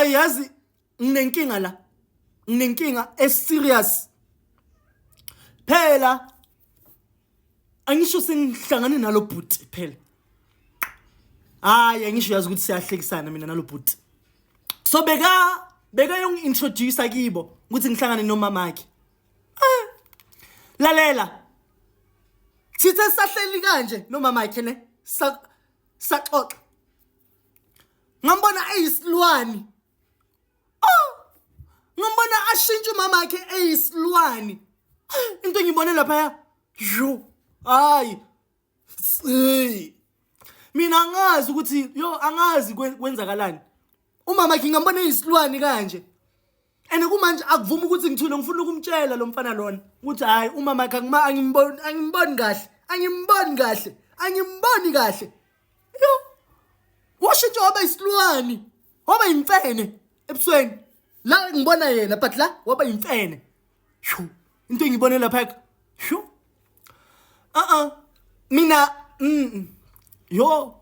Hayi, yazi nginenkinga la, nginenkinga eserious phela. Angisho sengihlangane nalo bhuti phela. Hayi, angisho, yazi ukuthi siyahlekisana mina nalo bhuti. So beka yongi-introduce kibo ukuthi ngihlangane nomamakhe. Eh, lalela, sithe sahleli kanje nomamakhe ne, saxoxa, ngambona eyisilwane. Oh, ngambona ashintsha umamakhe eyisilwane. Into engibone lapha, yo, hayi, hey, mina angazi ukuthi, yo, angazi kwenzakalani. Umama khe ngambona eyisilwane kanje and kumanje akuvuma ukuthi ngithule. Ngifuna ukumtshela lo mfana lona ukuthi hayi, umama khe angimboni, angimboni kahle, angimboni kahle, angimboni kahle. Yo, washintsha waba isilwane, waba imfene ebusweni. La ngibona yena, but la waba imfene. Shu, into engibone lapha, shu, uh uh mina, yo.